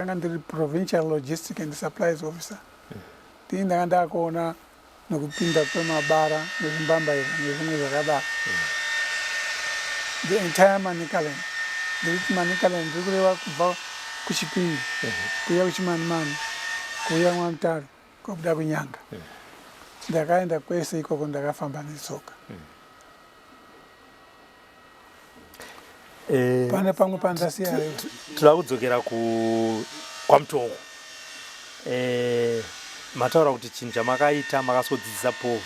Ndanga ndiri provincial logistic and supplies officer. Ndini ndanga ndakuona nekupinda kwemabara nezvimbambaira nezvimwe zvakadaro. The entire Manicaland. Ndiri Manicaland ndiri kureva kubva kuChipinge kuuya kuChimanimani kuuya mwaMutare kwabuda kuNyanga. Ndakaenda kwese ikoko ndakafamba netsoka. Eh, pane pamwe pandasiya toda kudzokera ku kwamutoko eh, mataura kuti chinhu chamakaita makasodzidzisa povhu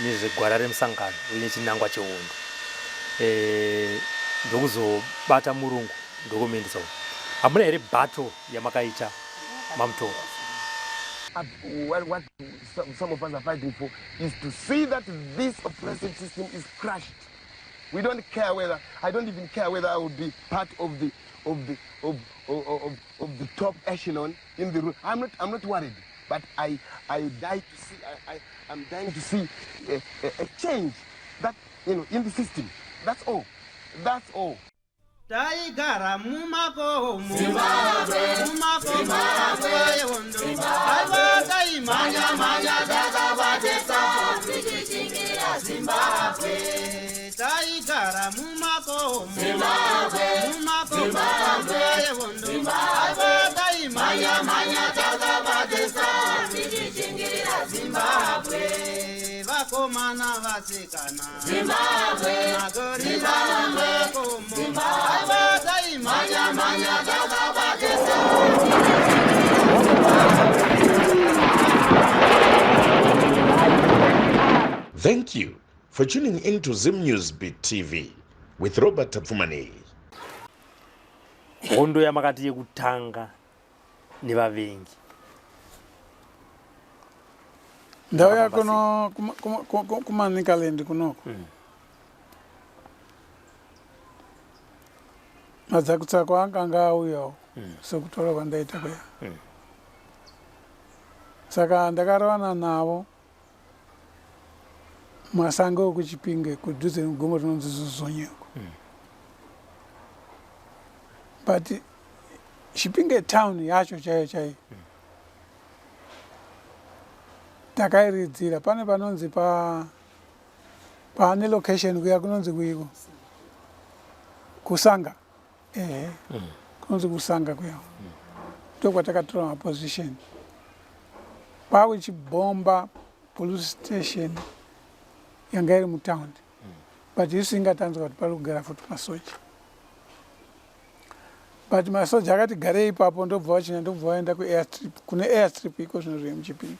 nezvegwara remusangano uye chinangwa chehondo eh, ndokuzobata murungu ndokumuendesa uko hamuna here battle yamakaita mamutoko What some of us are fighting for is to see that this oppressive system is crushed. We don't care whether, I don't even care whether I will be part of the, of the, of, of, of, of the top echelon in the room. I'm not worried, but I die to see, I'm dying to see a change that, you know, in the system. That's all. That's all. Taigara mumakomo, mumakomo nguva yehondo, aiwa taimhanya mhanya takabatesa tichichingira Zimbabwe. Taigara mumakomo, mumakomo nguva yehondo, aiwa taimhanya mhanya takabatesa tichichingira Zimbabwe. Vakomana vasikana, Zimbabwe, magorira mumakomo, aiwa taimhanya mhanya takabatesa. Thank you for tuning in to Zim News Beat TV with Robert Tapfumaneyi. Hondo yamakati yekutanga nevavengi. Ndauya kuno kuManicaland kunoko. Madzakutsako anga anga auyawo sekutaura kwandaita kuya. Saka ndakarovana navo masango ekuChipinge kudhuze negomo rinonzi Zuzonyeko. But Chipinge town yacho chaiyo chaiyo takairidzira pane panonzi pa pane location kuya kunonzi kuiko kusanga ehe kunonzi kusanga kuya ndokwatakatora maposition kwakuchibhomba police station yanga iri mutaundi but isu inga tanzwa kuti pari kugara futi masoja but masoja akati garei ipapo ndobva vachina ndobva vaenda kuairstrip kune airstrip iko zvino zviri muChipinge.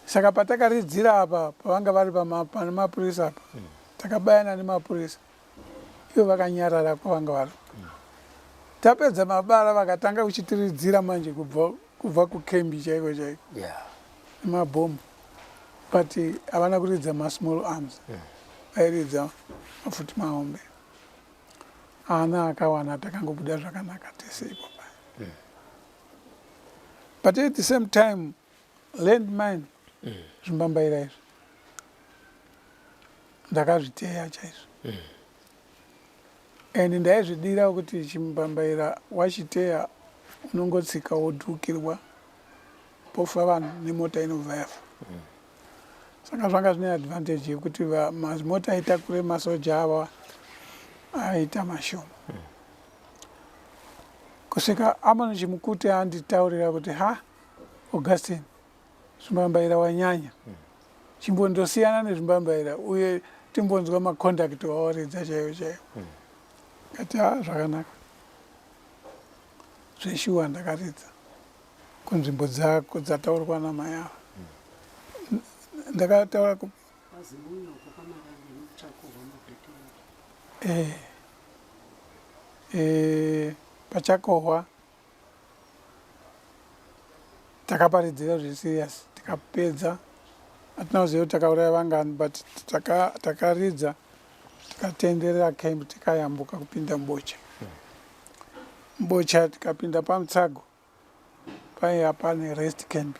Saka patakaridzira apa pavanga vari pane mapurisa apa takabayana nemapurisa ivo vakanyarara kwavanga vari. Tapedza mabara vakatanga kuchitiridzira manje kubva kukembi chaiko chaiko nemabhombu but havana kuridza masmall arms vairidza mafuti mahombe. Haana akawana takangobuda zvakanaka tese ipo paya. But at the same time land mine zvimbambaira izvi ndakazviteya chaizvo. And ndaizvidira kuti chimbambaira wachiteya unongotsika wodhukirwa pofa vanhu nemota inobva yafa. Saka zvanga zvine advantage yekuti mazimota aitakure masoja ava aita mashoma. Kusvika Amon Chimukute anditaurira kuti ha Augustine zvimbambaira wanyanya. Chimbondosiyana nezvimbambaira uye timbonzwa maconduct wawaridza chaiwo chaiwo. Ngati ha zvakanaka. Zveshuwa ndakaridza kunzvimbo dzako dzataurwa namai ava. Ndakataura ku pachakohwa takaparidzira zveserious tikapedza hatina kuziva kuti takauraya vangani but takaridza tikatenderera camp tikayambuka kupinda mubocha. Mubocha tikapinda pamutsago paiva pane rest camp.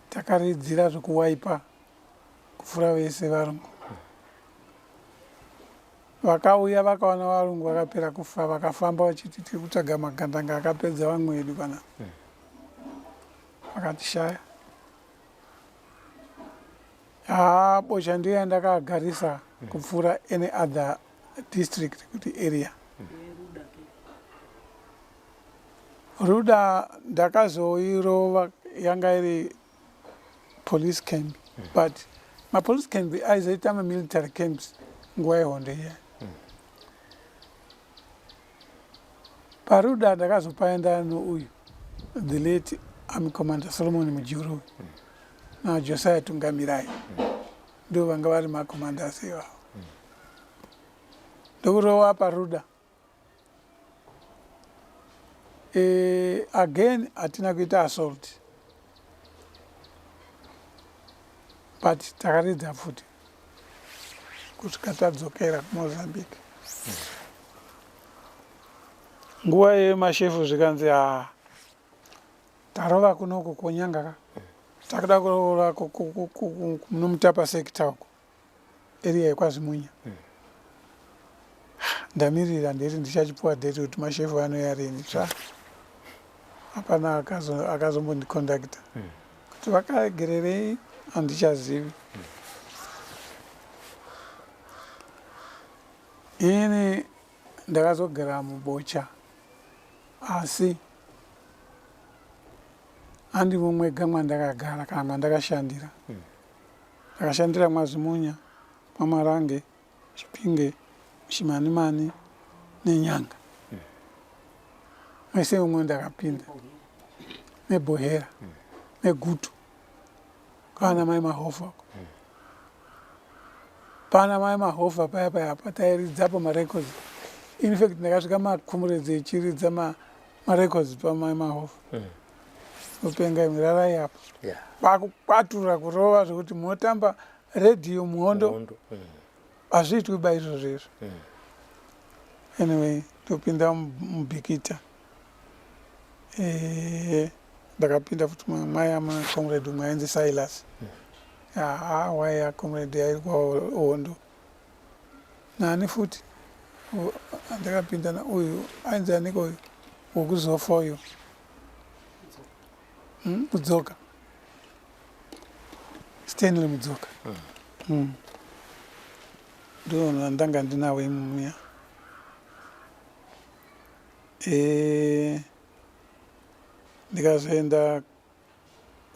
Takaridzira zvekuwaipa kufura vese varungu. Vakauya vakawana varungu vakapera kufa vakafamba vachiti tiri kutsvaga magandanga akapedza vamwe vedu pana. Vakatishaya. Haa Bocha ndiyo yandakagarisa kupfuura any other district kuti area. Ruda ndakazoirova yanga iri police camp but mapolice camp aizoita mamilitary camps nguva yehondo iya. Paruda ndakazopaenda nouyu the late army commander Solomon Mujuru naJosiah Tungamirai ndo vanga vari macommanders ivavo. Ndokurova paRuda. E, again hatina kuita assault but takaridza futi kusvika tadzokera kuMozambique. Nguva iyoyo mashefu zvikanzi haa tarova kunoku kunyanga ka takuda kurova kunomutapa sekita uko area yekwaZimunya. Ndamirira ndeti ndichachipuwa date kuti mashefu anouya rini tsva. Hapana akazombondikondakta kuti vakaregererei handichazivi. Ini ndakazogara muBocha asi handimo mwega mwandakagara kana mwandakashandira. Ndakashandira mwaZimunya, mwaMarange, Chipinge, Chimanimani neNyanga. Mwese umwe ndakapinda neBohera neGutu kana mai Mahofa uko. Pana mai Mahofa paya paya patairidzapo marecords. In fact ndakasvika makumurezi echiridza marecords pamai Mahofa. Upenga imwe rarai apa. Kwakukwatura kurova zvekuti munotamba radio muhondo. Hazviitwi ba izvozvo izvo. Anyway, ndopinda muBikita. Ndakapinda futi mwaya muna comrade umwe ainzi Silas. Haa waiya comrade airwa hondo. Nani futi ndakapinda na uyu ainzi aniko uyu wekuzofa uyu. Mudzoka. Stanley Mudzoka. Ndo ndanga ndinawo imuya. Ndikazoenda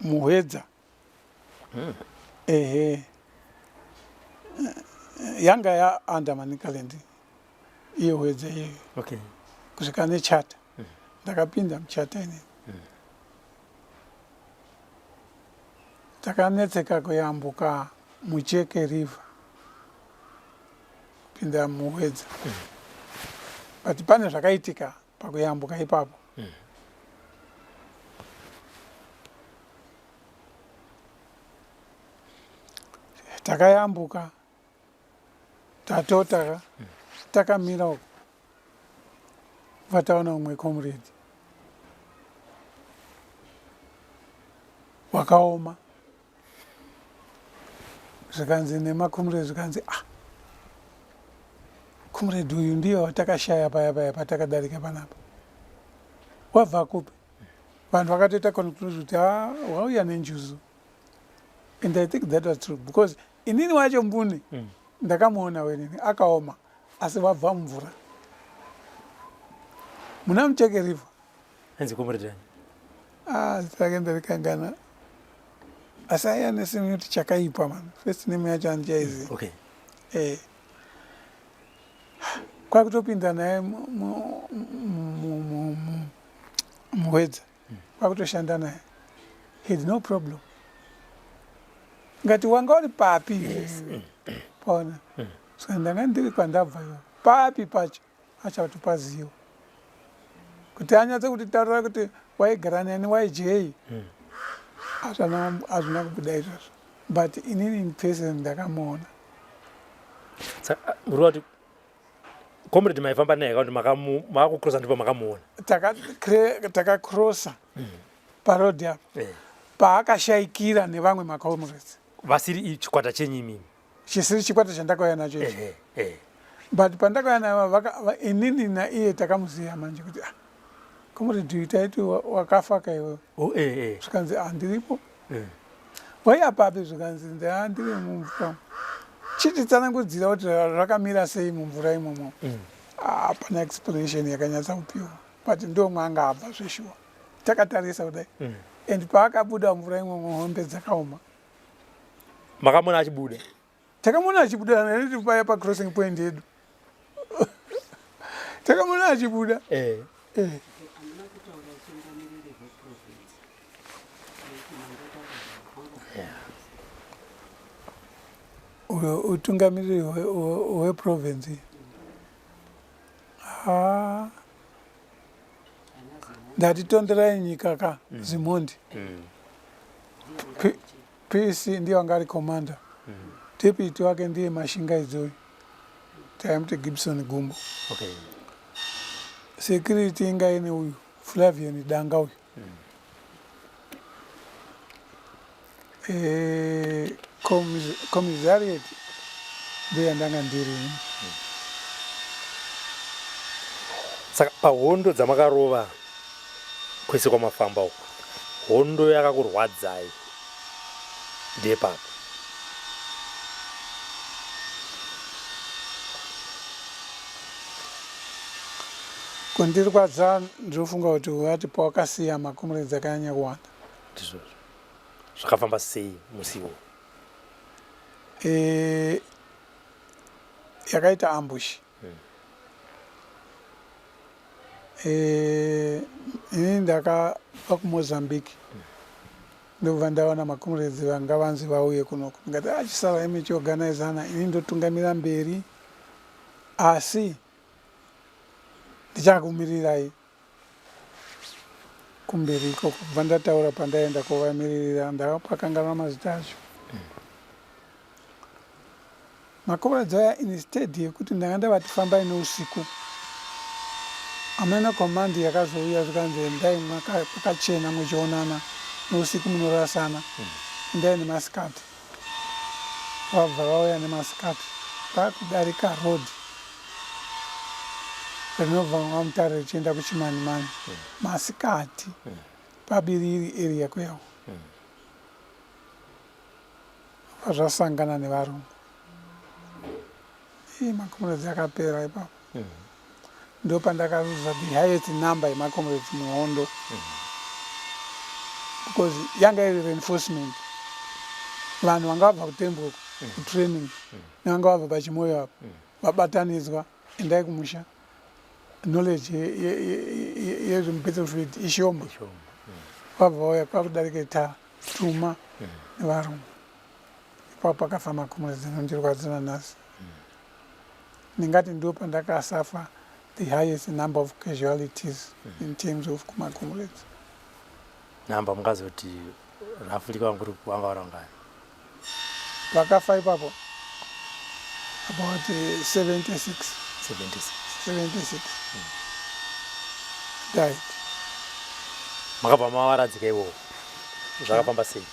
muHwedza. Ehe. Yanga ya under Manicaland iyo Hwedza iyoyo. Okay. Kusvika nechata. Ndakapinda muchata inini. Takanetseka kuyambuka Mucheke River kupinda muHwedza. But pane zvakaitika pakuyambuka ipapo. Takayambuka tatota takamira uko vataona umwe comrade wakaoma zvikanzi nemacomrade zvikanzi ah comrade uyu ndiye watakashaya paya paya patakadarika panapa wabva kupi vanhu vakatoita conclusion kuti ah wauya nenjuzu and I think that was true because inini wacho mbune ndakamuona wenini akaoma asi wabva mumvura muna Mucheke River. Hanzi comrade ani? Ah, zita rake ndarikangana asi aiya nesemi kuti chakaipa man first name yacho handichaiziva. Okay. Kwakutopinda naye muHwedza kwakutoshanda naye he had no problem ngati wanga uri papi paona saka ndanga ndiri kwandabva iwe papi pacho achatopaziva kuti anyatse kutitaurira kuti waigara neni waidyei hazvina kubuda izvozvo but inini in person ndakamuona. Muri kuti comrade maifamba naye kana kuti makakukrosa ndipo makamuona? Takakrosa paroad apa paakashaikira nevamwe macomrades vasiri chikwata chenyu imimi, chisiri chikwata chandakauya nacho ichi. But pandakauya naye inini naiye takamuziva manje kuti ah, comrade uyu taiti wakafa ka iwewe. Oh, eh, eh. Zvikanzi ah, ndiripo. Eh. Waiya papi zvikanzi ndaa ndiri mumvura. Chititsanangudzira kuti zvakamira sei mumvura imomo. Ah, hapana explanation yakanyatsa kupiwa. But ndo mwanga abva zveshuwa. Takatarisa kudai. And paakabuda mumvura imomo hombe dzakaoma. Makamuona achibuda? Takamuona achibuda nekuti paya pacrossing point yedu. Takamuona achibuda. Eh. Eh. Uyo utungamiriri hweprovince. Ah. Ndati tonderai nyika ka zimondi. PC ndiye wanga ari commander. Deputy wake ndiye Mashinga idzoyi. Taimuti Gibson Gumbo. Okay. Security inga ine uyu Flavian Danga uyu. Eh, commissariat ndiyo yandanga ndiri. Saka pahondo dzamakarova kwese kwamafamba uko, hondo yakakurwadzai ndepapi? Kundirwadza ndinofunga kuti wati pawakasiya macomrades akanyanya kuwanda. Ndizvozvo. Zvakafamba sei musi iwowo? Eh, yakaita ambush. Eh, ini ndakabva kuMozambique. Ndobva ndaona macomrades vanga vanzi vauye kunoku. Ndikati achisara imi chiorganizana, ini ndotungamira mberi. Asi ndichakumirirai kumberi ikoko. Kubva ndataura pandaenda kovamiririra, ndakapakanganwa mazita acho. Macomrades aya instead yekuti ndanga ndavati fambai neusiku, hameno command yakazouya zvikanzi endai kwakachena muchionana neusiku munorasana, endai nemasikati. Vabva vauya nemasikati vakudarika road rinobva kwaMutare richienda kuChimanimani masikati paBiriri area kuyawo. Zvasangana nevarungu. Ii macomrades akapera ipapo. Ndopandakaruza the highest number yemacomrades muhondo. Because yanga iri reinforcement. Vanhu vanga vabva kuTemboko kutraining nevanga vabva paChimoyo apa vabatanidzwa endai kumusha. Knowledge yezvemubattlefield ishoma. Vabva vauya kwakudarika tara tuma nevarungu. Ipapo pakafa macomrades anondirwadza nanhasi. Ndingati ndo pandakasafa the highest number of casualties in terms of kumacomrades. Number mungazoti roughly kwanguri vanga vari vangani? Vakafa ipapo about 76. 76. 76 died. Makabva mavaradzika ivovo, zvakafamba sei?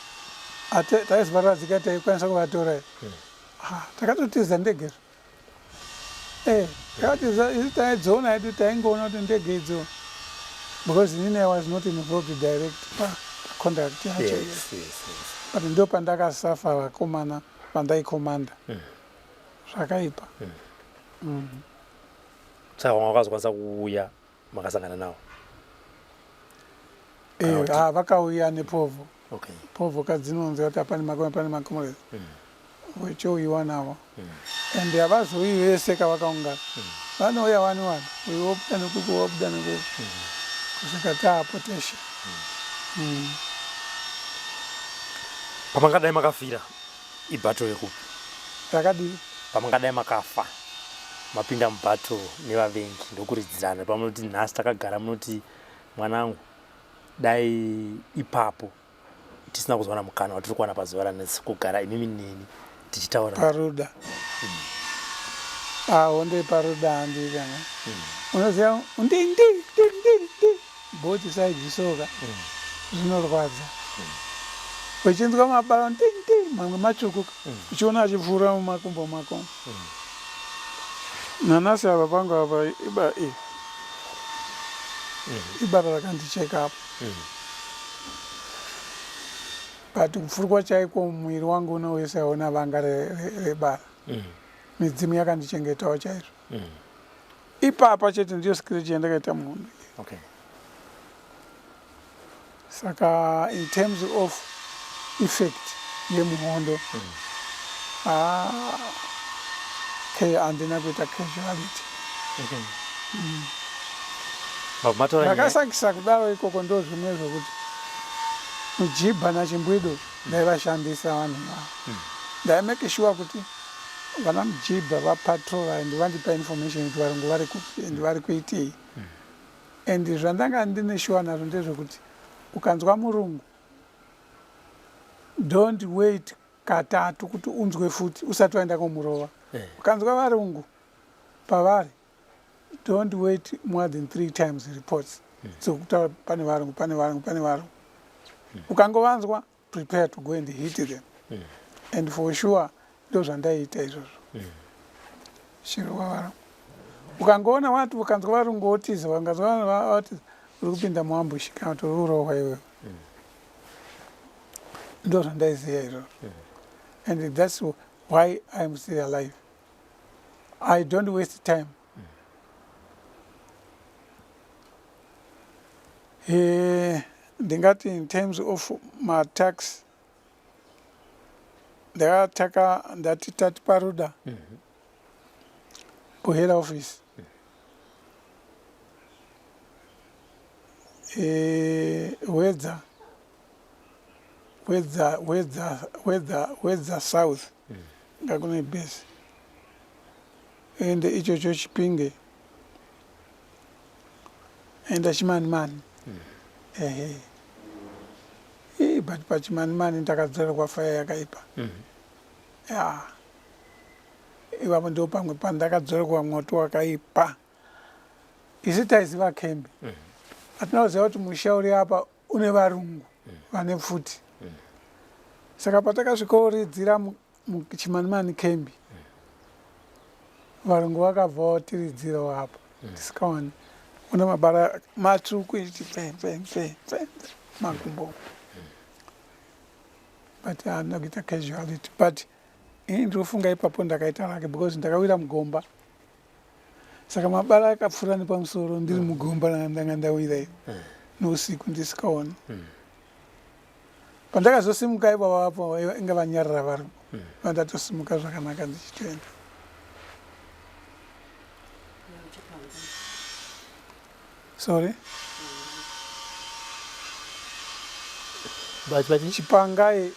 Taizovaradzika taikwanisa kuvatora here? Takatotiza ndege. Eh, takatiza isu taidziona hedu, taingoona kuti ndege idzo, because inini I was not involved direct paconduct yacho. Yes. But ndo pandakasafa vakomana vandaikomanda. Zvakaipa. Saka vamwe vakazokwanisa kuuya makasangana navo? Eh, vakauya nepovho. Okay. Povho kadzinonzi kuti hapane makome, pane macomrades. Vochouyiwa navo. And havazouyi vese kavakaungana. Vanouya wani wani. Uyu wobuda nekuku, wobuda nekuku. Kusvika taapo teshe. Pamangadai makafira ibattle yekupi? Rakadii? Pamangadai makafa mapinda mubattle nevavengi ndokuridzirana, pamunoti nhasi takagara munoti mwanangu dai ipapo tisina kuzowana mukana watiri kuwana pazuva ranhasi kugara imimi neni tichitaura. Paruda. Ah, hondo yeparuda handi kana. Unoziva ndi ndi ndi ndi ndi both sides soka. Zvinorwadza. Uchinzwa mabara ndi ndi mamwe matsvuku. Uchiona achipfuura mumakumbo mako. Nanhasi apa pangu apa iba i ibara rakandicheka apa. But kupfurwa chaiko muviri wangu uno wese hauna vanga rebara. Midzimu yakandichengetawo chaizvo. Ipapa chete ndiyo scratch yandakaita muhondo. Okay. Saka in terms of effect yemuhondo ah, ke handina kuita casualty. Okay. Matora nyaya. Ndakasakisa kudaro ikoko ndo zvimwe zvokuti mujibha nachimbwido ndaivashandisa vanhu ivavo. Ndaimake sure kuti vana mujibha vapatrola and vandipa information kuti varungu vari kupi and vari kuitei. And zvandanga ndine sure nazvo ndezvekuti ukanzwa murungu don't wait katatu kuti unzwe futi usati waenda komurova. Ukanzwa varungu pavari don't wait more than 3 times reports dzokutaura pane varungu, pane varungu, pane varungu. Ukangovanzwa prepare to go and hit them. And for sure ndo zvandaiita izvozvo. Chirova varungu. Ukangoona wati ukanzwa varungu wotiza, ukanzwa vatiza uri kupinda muambush kana kuti uri kurohwa iwewe. Ndo zvandaiziva izvozvo. And that's why I'm still alive. I don't waste time. Ndingati in terms of matax ndakataka ndati tati paruda kuhead office. Wedza, Wedza, Wedza, Wedza, Wedza South ngakune base. Ende ichocho Chipinge enda Chimanimani. Ehe. Ii, but paChimanimani ndakadzorerwa fire yakaipa. Ya. Ipapo ndipo pamwe pandakadzorerwa mwoto wakaipa. Isu taiziva kembi. Hatina kuziva kuti musha uri apa une varungu vane pfuti. Saka patakasvikoridzira muChimanimani kembi, varungu vakabva vatiridzirawo apa. Tisikawani. Une mabara matsvuku ichi pfe pfe pfe pfe makumbo. But handina kuita casualty. But ini ndinofunga ipapo ndakaita lucky because ndakawira mugomba. Saka mabara akapfuura nepamusoro ndiri mugomba randanga ndawira iri nousiku ndisikaoni. Pandakazosimuka ipapa apo inga vanyarara varimo. Vandatosimuka zvakanaka ndichitoenda. Sorry? But Chipangai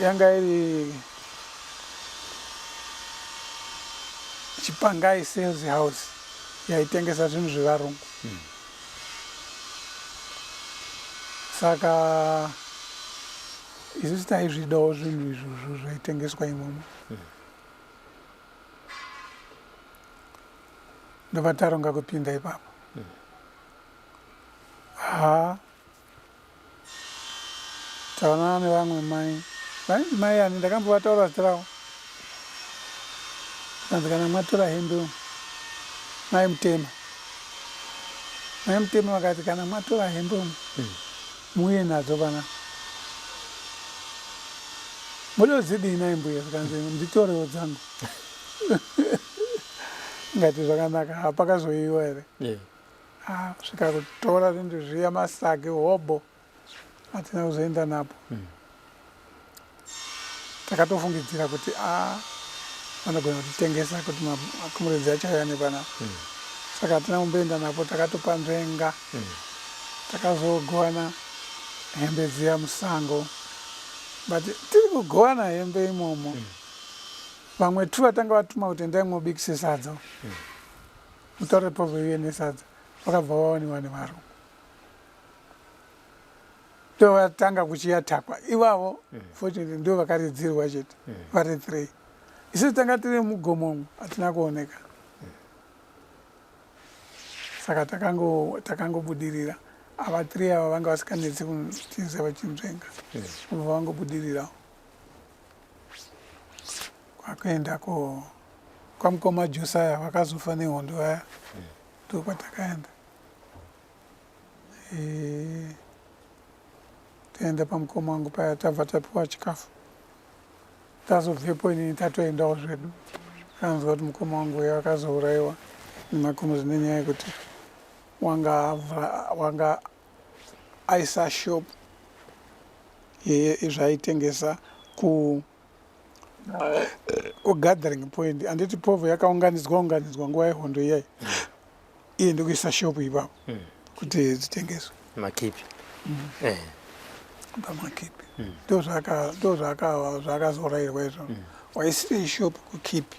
yanga iri Chipangai sales house yaitengesa zvinhu zvevarungu. Saka isusu taizvidawo zvinhu izvozvo zvaitengeswa imomo. Ndobva taronga kupinda ipapo. Ha, taonana nevamwe mai vainzi mai ani ndakambovataura zita ravo. Kanzi kana matora hembe umu mai Mutema. Mai Mutema vakati kana matora hembe umu muuye nadzo pana. Munodzidii nai mbuya? Zvikanzi nditorewo dzangu. Ngati zvakanaka, hapakazoiwa here? Ah, svika kutora zvinhu zviya masagi hobho hatina kuzoenda napo. Takatofungidzira kuti a vanogona kutitengesa kuti makomuredzi acho auya nepanapa. Saka hatina kumboenda napo, takatopa nzvenga. Takazogowana hembe dziya musango. But tiri kugowana hembe imomo. Vamwe tu vatanga vatuma kuti endai mobikise sadza. Mutaure povho iye nesadza vakabva vaoniwa nevarungu. Ndovatanga kuchiatakwa ivavo. Fortunately ndo vakaridzirwa chete vari 3. Isu tanga tiri mugomo umu hatina kuoneka. Saka takangobudirira. Ava 3 ava vanga vasikanetsi kutiza vachinzvenga. Kubva vangobudirirawo. Kwakuenda ko. Kwamukoma Josiah vakazofa nehondo vaya ndokwatakaenda. Eh, taenda pamukoma wangu paya tabva tapiwa chikafu. Tazobvepo inini tatoendawo zvedu. Kanzwa kuti mukoma wangu uya akazouraiwa nemakomo nenyaya yekuti wanga wanga aisa shop yezvaitengesa ku kugathering point handiti povho yakaunganidzwa unganidzwa nguva yehondo iyayi iye ndikuisa shop ipapo kuti dzitengeswe makipi eh. pamakipi ndozvaakazorairwa izvo waisirei shop kukipi.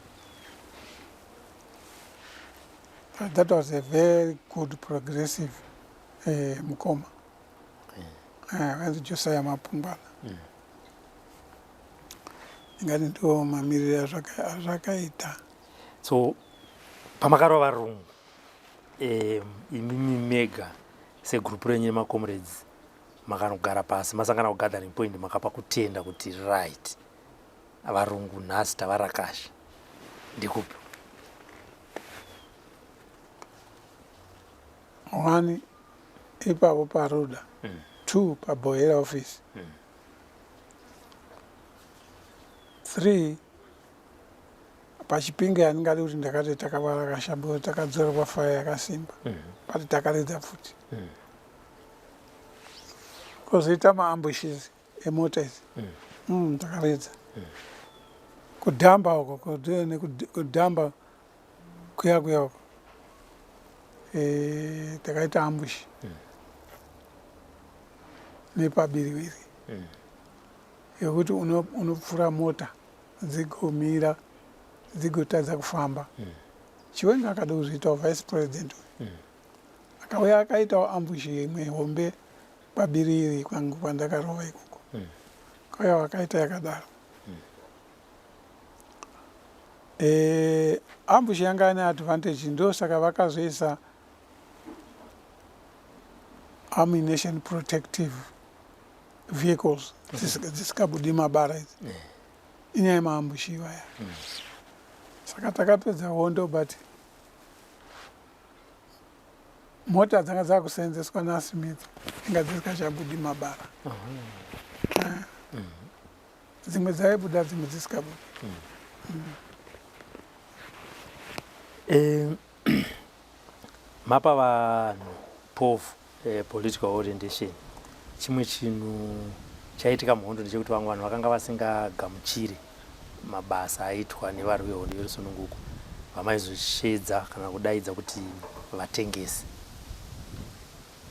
But that was a very good progressive mukoma vainzi Josiah Mapungwana. Ndingati ndo mamiriro azvakaita. So pamakarova varungu, imimi mega segrupu renyu nemacomrades makanogara pasi, masangana kugathering point, makapa kutenda kuti right, varungu nhasi tavarakasha, ndikupi? One, ipapo paRuda. Two, paBohera office. Three, paChipinge. Handingadi kuti ndakati takavarakasha because takadzorerwa fire yakasimba, but takaridza pfuti. Kozoita maambushes emota idzi, takaridza kudhamba uko, kudhamba kuya kuya uko. Takaita ambush nepabiriwiri yekuti unopfura mota dzigomira, dzigotadza kufamba. Chiwenga akada kuzviitawo vice president uyu, akauya akaitawo ambush imwe hombe pabiriri kwangu kwandakarova ikoko. Kauya wakaita yakadaro. Ambush yanga ine advantage, ndosaka vakazoisa ammunition protective vehicles dzisikabudi mabara idzi. Inyaya yemaambush ivaya. Saka takapedza hondo, but mota dzanga dzakuseenzeswa naSmith inga dzisingachabudi mabara. Dzimwe dzaibuda, dzimwe dzisingabudi. Mapa vanhu pofu political orientation. Chimwe chinhu chaitika muhondo ndechekuti vamwe vanhu vakanga vasingagamuchiri mabasa aitwa nevarwi vehondo yerusununguko, vamaizoshedza kana kudaidza kuti vatengesi.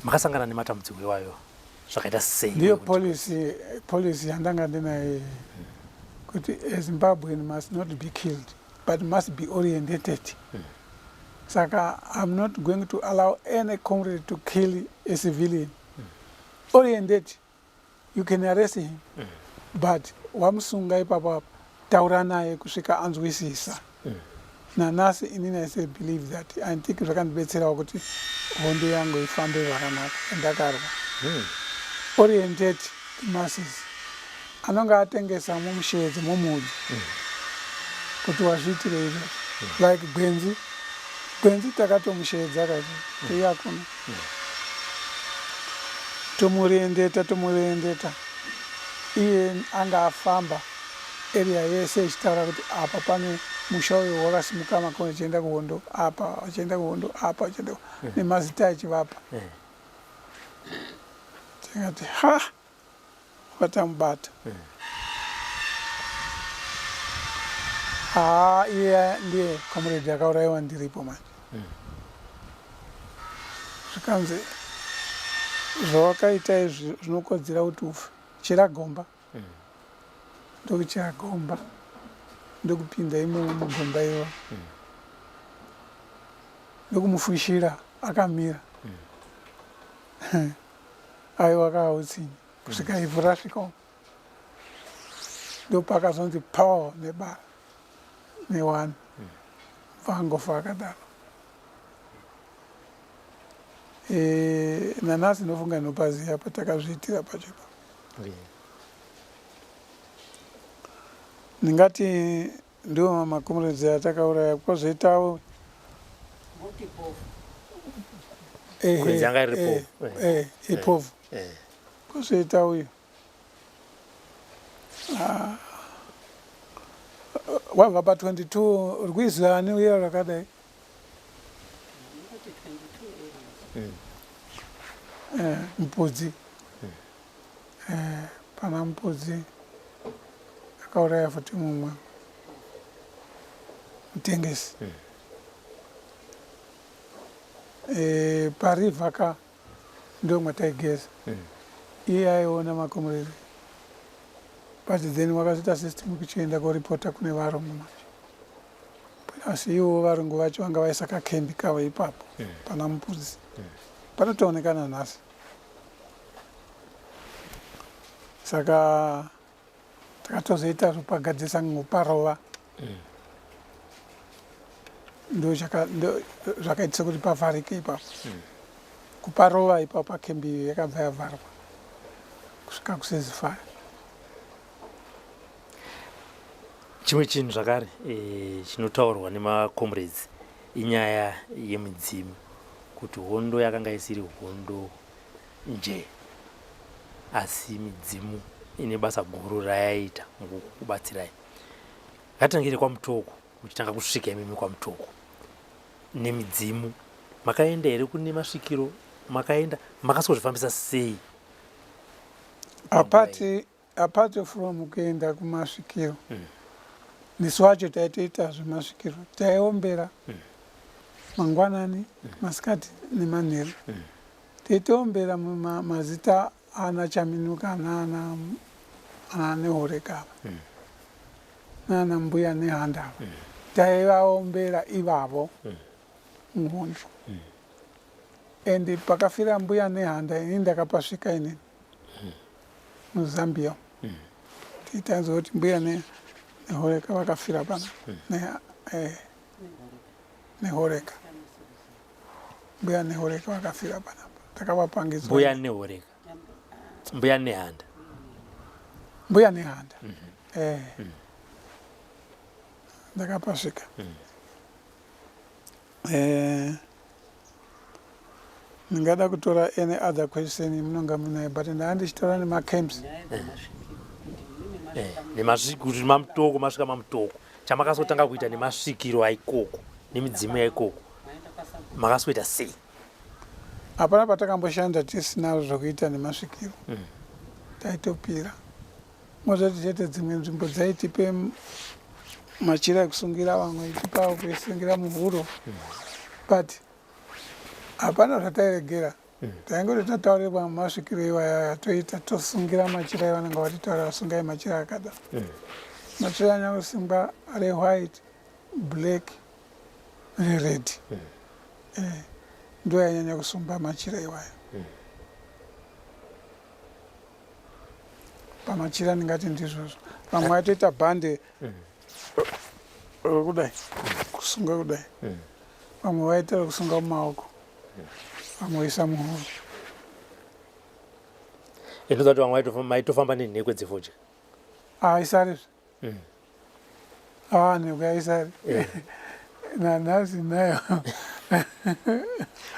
Makasangana nematambudziko iwayo zvakaita sei? Ndiyo policy yandanga ndinayo kuti a Zimbabwean must not be killed but must be orientated. Saka I'm not going to allow any comrade to kill a civilian. Orientate, you can arrest him, but wamusunga ipapo apo, taura naye kusvika anzwisisa. Nanhasi inini I still believe that. I think zvakandibetserawo kuti hondo yangu ifambe zvakanaka yandakarwa. Orientate the masses. Anonge atengesa mumusheedze, mumuudze kuti wazviitire izvozvo. Like Gwenzi, Gwenzi takatomusheedza kacho tiuya kuno, tomuriendeta, tomuriendeta. Iye anga afamba area yese achitaura kuti apa pane musha uyo wakasimuka makoni achienda kuhondo apa, achienda kuhondo apa, achienda nemazita achivapa. Tikati ha, vatamubata. Haa, iye ndiye comrade akaurayiwa ndiripo manje. Zvikanzi zvawakaita izvi zvinokodzera kuti ufe, chera gomba. Ndokuchera gomba, ndokupinda imomo mugomba iroro, ndokumufushira akamira. Aiwa, akautsinye kusvika ivhu rasvika uko, ndopakazonzi paw nebara newani, bvangofa akadaro. Nanhasi ndinofunga ndinopaziva patakazviitira pacho ipapo. Ndingati Ndiwo macomrades atakauraya. Kwozoitawo Kunzi yanga iri povu. Ipovu. Kwozoita uyu Ah. Wabva pa22 rwizi ani uye rakadai. Mupudzi. Pana Mupudzi akauraya futi mumwe mutengesi. Parivha ka ndo mwataigeza. Iye aiona macomrades, but then wakazoita system kuchienda koripota kune varungu manje, asi ivo varungu vacho vanga vaisa kakembi kavo ipapo pana Mupudzi. Panotoonekana nhasi. Saka takatozoita zvopagadzisa nguparova, ndo zvakaitisa kuti pavharike ipapo. Kuparova ipapo pakembi iyo yakabva yavharwa kusvika kuceasefire. Chimwe chinhu zvakare chinotaurwa nemacomrades inyaya yemidzimu, kuti hondo yakanga isiri hondo nje, asi midzimu ine basa guru rayaita mukukubatsirai. Ngatitangire kwaMutoko. Muchitanga kusvika imimi kwaMutoko nemidzimu, makaenda here kune masvikiro? Makaenda, makasozvifambisa sei? Apart from kuenda kumasvikiro, nesu wacho taitoita zvemasvikiro. Taiombera mangwanani, masikati nemanheru. Taitoombera mazita ana Chaminuka naana ana Nehoreka ava, naana Mbuya Nehanda ava. Taivaombera ivavo muhondo. And pakafira Mbuya Nehanda, ini ndakapasvika inini muZambia. Titanzwa kuti Mbuya Nehoreka vakafira pana Nehoreka. Mbuya Nehoreka vakafira panapa, takavapangidzwa. Mbuya Nehoreka, Mbuya Nehanda. Mbuya Nehanda. Ndakapasvika. Ndingada kutora any other question munonga munayo, but ndaa ndichitora nemacamps. Kuti maMutoko, masvika maMutoko, chamakasotanga kuita nemasvikiro aikoko nemidzimu yaikoko, makasoita sei? Hapana patakamboshanda tisina zvokuita nemasvikiro. Taitopira mozoti chete dzimwe nzvimbo dzaitipe machira ekusungira, vamwe itipa kuisungira muhuro, but hapana zvatairegera. Taingoti tataurirwa masvikiro iwaya, toita, tosungira machira evanenge vatitaurira, sungai machira akada. Machira anyangosungwa rewhite, black, rered. Ndo yainyanya kusungwa machira iwayo. Pamachira ndingati ndizvozvo. Vamwe vaitoita bhande rokudai, kusunga kudai. Vamwe vaita rekusunga mumaoko, vamwe voisa muhuro. Inoza kuti vamwe maitofamba nenhekwe dzefodya. Aisarizve. Ah, nhekwe aisari. Nanhasi nayo.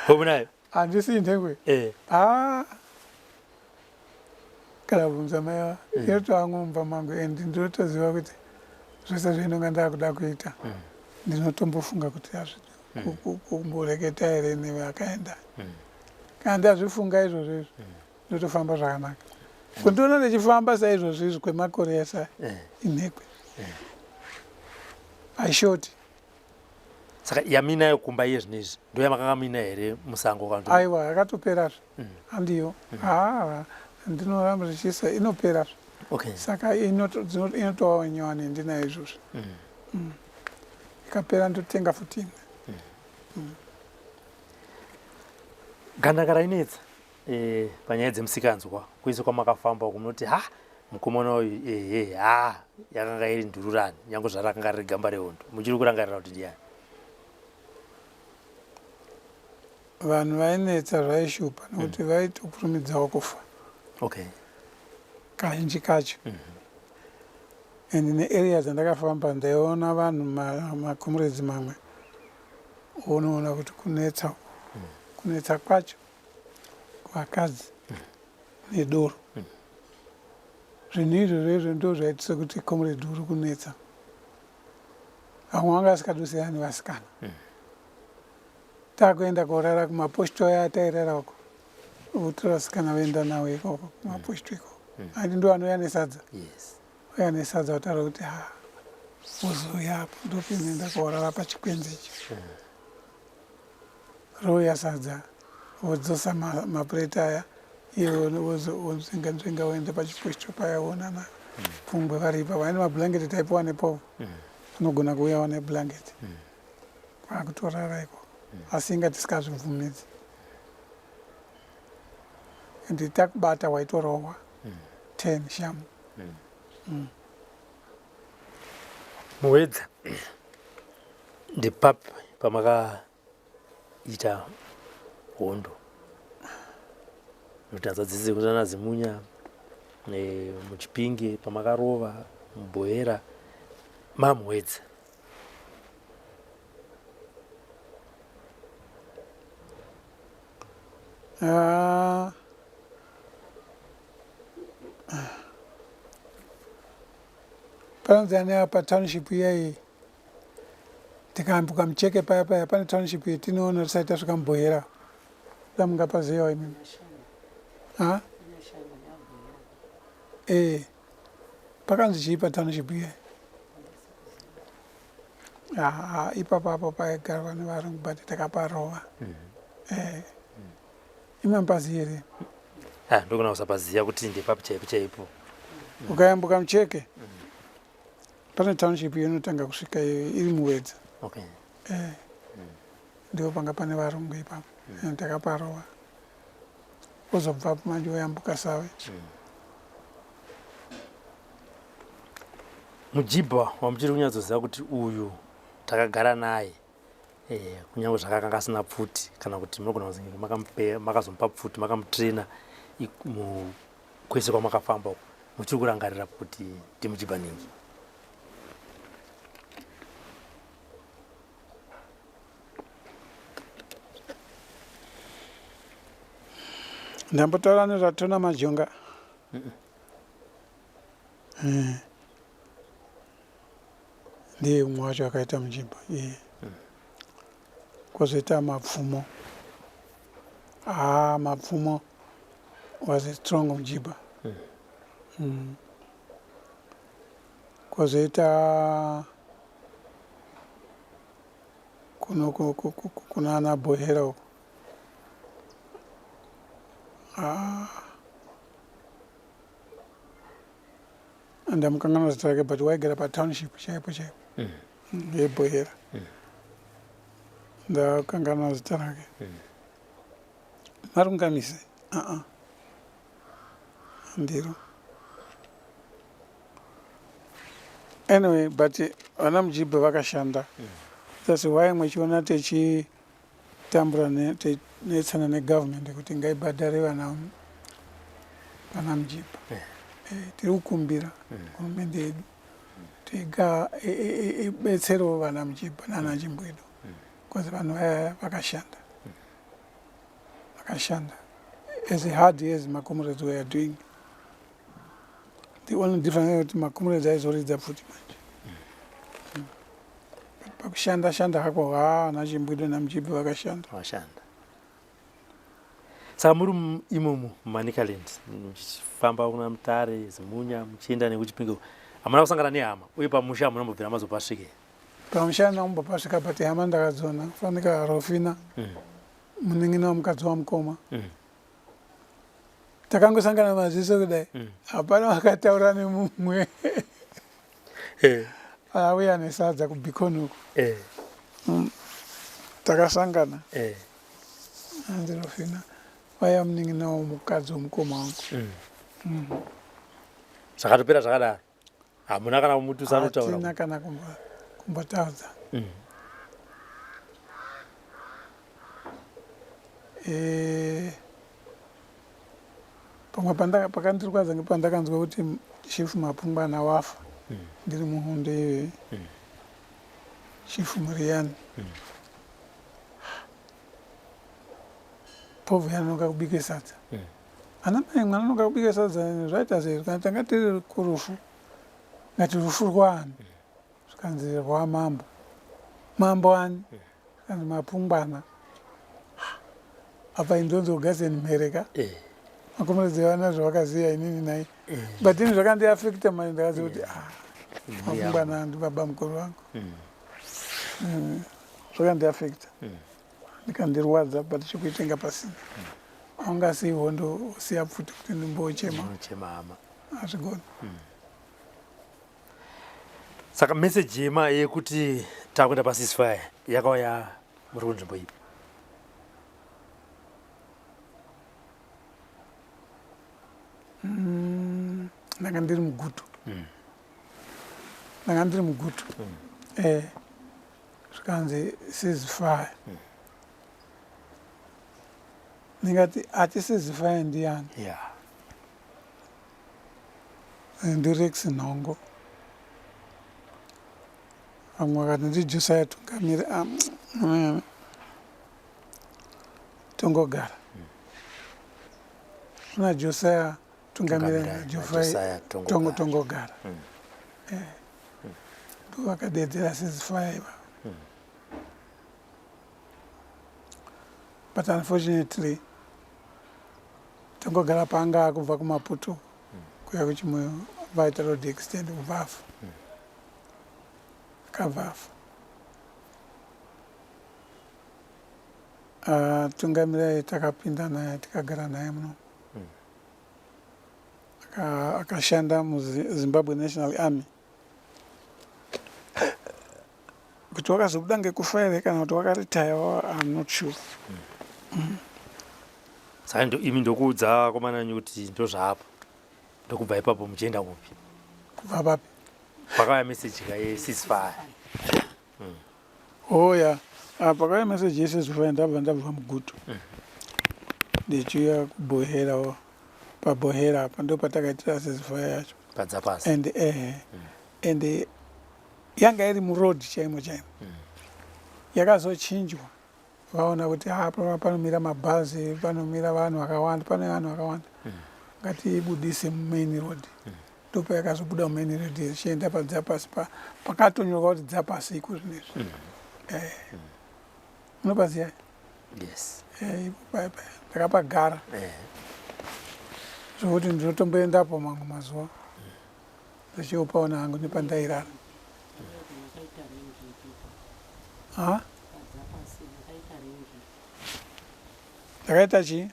Homunayo? Handisi nhekwe. Ah, kana bvunza mai inotoamwe mumba mangu, and ndinotoziva kuti zvese zvainonga ndakuda kuita, ndinotombofunga kuti hazvidi kumboreketa here nevakaenda. Kana ndazvifunga izvozvo izvo, ndotofamba zvakanaka. Kundiona ndichifamba saizvozvo izvi kwemakore ese, inhekwe, haishoti. Saka yaminayo kumba iye zvino izvi ndo yamakanga muina here musango kana Aiwa, yakatoperazve. Handiyo. Haa, ndinoramba ndichiisa, inoperazve. Saka inotovawo nyowani ndinayo izvozvi. Ikapera ndotenga futi imwe. Gandanga rainetsa panyaya dzemusikanzwa kwese kwamakafamba uko, munoti ha, mukomana uyu ehe, ha, yakanga iri ndururani, nyange zvarakanga riri gamba rehondo. Muchiri kurangarira kuti ndiani? Vanhu vainetsa zvaishupa nokuti vaitokurumidzawo kufa. Kazhinji kacho. And nearea dzandakafamba ndaiona vanhu macomrades mamwe unoona kuti kunetsa uku kunetsa kwacho kuvakadzi nedoro zvinhu izvozvo izvo ndo zvaitisa kuti comrade uri kunetsa vamwe vanga vasikadosiyana nevasikana takuenda korara kumaposhito aya atairara uko votora vasikana voenda navo ikoko kumaposhito ikoko andi ndo anouya nesadza uya nesadza votaura kuti ha wozouya apo ndopinoenda korara pachikwenzi icho rouya sadza wodzosa mapureti aya iye wonzvenga nzvenga woenda pachiposhito paya woonana pfungwe vari ipapo aine mablanketi taipiwa nepovo anogona kuuyawo neblanketi kwakutorara ikoko asi inga tisikazvibvumidzi and takubata waitorohwa 10 shamu. Muwedza ndepapi pamakaita hondo? Nokuti hanzvadzi dzekutana Zimunya muChipinge pamakarova muBohera mamuwedza. Ah. Panonzi ani apa township iyayi tikaambuka mucheke paya paya pane township yetinoona tisati tasvika muBohera da mungapazivawo imimi ha ee pakanzi chii patownship iyayi haa ipapo apo paigarwa nevarungu but takaparova eh imampazi here Ah, ndogona kusapaziva kuti ndepapi chaipo chaipo. Ukayambuka mucheke pane township inotanga kusvika iyo iri muwedza. Okay. Eh. Ndipo panga pane varungu ipapo. Mm. Takaparova. Wozobvapo manje woyambuka Save. Mujibha wamuchiri kunyatsoziva kuti uyu takagara naye eh, kunyange zvakakanga asina pfuti kana kuti munogona kuzenge makazomupa pfuti makamutraina kwese kwamakafamba uko muchiri kurangarira kuti ndimuchibva ningi? Ndambotaura nezvatona Majonga. Eh. Ndiye umwe wacho akaita mujibha iye. Kwozoita Mapfumo. Haa Mapfumo was a strong mujibha. Kwozoita kuno kunana Bohera uko. Haa ndamukanganwa zita rake but waigara patownship chaipo chaipo yebhohera. Ndakanganwa zita rake. Marungamise aa ndiro. Anyway, but vana Mujibha vakashanda. That's why mwechiona techitambura netsana negovernment kuti ngaibhadhare vana vana Mujibha. Tiri kukumbira hurumende yedu kuti ibetserewo vana Mujibha nana Chimbwido because vanhu vaya vakashanda. Vakashanda as hard as macomrades were doing. The only difference kuti macomrades aizoridza pfuti manje. But pakushanda shanda hako haa ana Chimbwido naMujibha vakashanda. Vashanda. Saka muri imomo muManicaland muchifamba kuna Mutare, Zimunya, muchienda nekuChipinge, hamuna kusangana nehama uye pamusha hamuna kumbobvira mazopasvike? Pamusha handina kumbopasvika but hama ndakadziona fanika Rofina munin'ina wamukadzi wamukoma. Takangosangana maziso kudai hapana wakataura nemumwe. Auya nesadza kuBeacon uko. Takasangana. Hanzi Rofina vaiva munin'ina womukadzi womukoma wangu. Zvakatopera zvakadaro. Hamuna kana kumutusa anotaura. Hatina kana kumbotaudza. Pamwe pakandirwadza ngepandakanzwa kuti Chief Mapungwana wafa. Ndiri muhondo iyoyo. Chief Muriyani. Povhu yanonoka kubike sadza. Ana mai mwana anonoka kubika sadza zvaita sei? Kana tanga tiri kurufu. Ngati rufu rwaani? Zvikanzi rwamambo. Mambo ani? Zvikanzi mapungwana. Apa indonzi Augustine Mhereka. Eh. Makomeredzi vana zvavakaziva inini nai. Eh. But ini zvakandiafecta manje ndakaziva kuti ah mapungwana ndibaba mukuru vangu. Mm. Mm. Zvakandiafecta. Mm. Ndikandirwadza but chekuitenga pasina. Haungasiyi hondo wosiya pfuti kuti ndimbochema. Chema hama. Hazvigoni. Saka message yema yekuti takuenda pa ceasefire yakauya muri kunzvimbo ipi? Mm, ndanga ndiri mugutu. Ndanga ndiri mugutu. Eh. Zvikanzi ceasefire. Ndingati ati ceasefire ndiyani? Yeah. NdiRex Nhongo. Vamwe vakati ndiJosiah Tungamire. Ah, Tongogara. Kuna Josiah Tungamire Tungamire naJosiah Tongogara. Tongogara. Eh. Ndo vakadedzera ceasefire ivavo. But unfortunately Tongogara paanga akubva kuMaputo kuya kuchimoyo vaita road accident kubva afa. Akabva afa. Uh, Tungamirai takapinda naye tikagara naye muno. Akashanda muZimbabwe National Army. Kuti wakazobuda ngekufa here kana kuti wakaritaya I'm not sure. Saka imi ndokuudza vakomana venyu kuti ndozvaapo. Ndokubva ipapo muchienda kupi? Kubva papi? Pakauya message ka yeceasefire. Oh ya. Ah, pakauya message yeceasefire ndabva ndabva muGutu. Ndichiuya kuBohera paBohera apa ndopatakaitira ceasefire yacho. Padzapasi. And and yanga iri muroad chaimo chaimo. Yakazochinjwa vaona kuti apa panomira mabhazi, panomira vanhu vakawanda, pane vanhu vakawanda. Ngatiibudise mumain road. Ndopayakazobuda mumain road ichienda padzapasi pakatonyorwa kuti dzapasi iko zvinezvi. Eh. Munopaziva? Yes. Eh, ipo paya paya. Ndakapagara. Zvokuti ndinotomboendapo mamwe mazuva. Ndichiopaona hangu nepandairara. Ha? Ndakaita chii?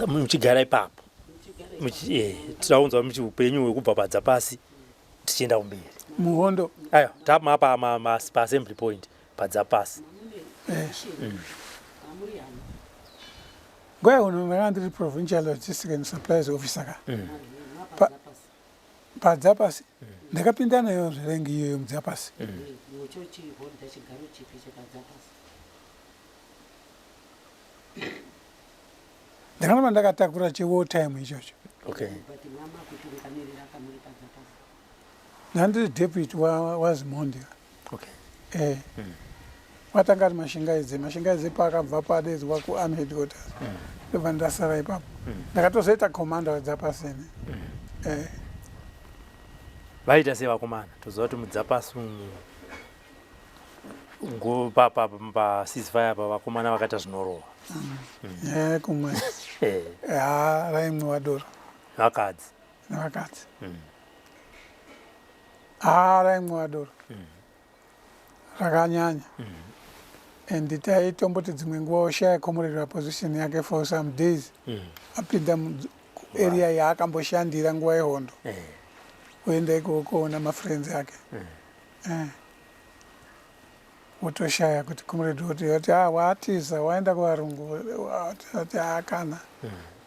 Muchigara ipapo. Tinounzwa muchi upenyu hwekubva padzapasi tichienda kumberi. Muhondo. Ayo, tapa pa assembly point padzapasi. Nguva yehondo ndakanga ndiri provincial logistics and supplies officer ka. Padzapasi. Ndakapinda nayo zverengi iyoyo mudzapasi. Ndakaramba ndakatakura che war time ichocho. Okay. Ndandiri deputy waZimondi. Okay. Eh. Watanga ari Mashingaidze. Mashingaidze paakabva paadaidzwa kuarmy headquarters. Ndobva ndasara ipapo. Ndakatozoita commander wedzapasi ini. Eh. Vaita sei vakomana? Toziva kuti mudzapasi umu ngo pa ceasefire apa vakomana vakaita zvinorova. Eh, kumwe. Eh, Ha, raimwiwa doro vakadzi. nevakadzi. Ha, raimwiwa doro. Rakanyanya. And taitomboti dzimwe nguva oshaya comrade position yake for some days. Apinda area yaakamboshandira nguva yehondo. Oenda ikoko koona mafriends ake. Eh. Wotoshaya kuti comrade woti woti ah watiza waenda kuvarungu wati ah kana.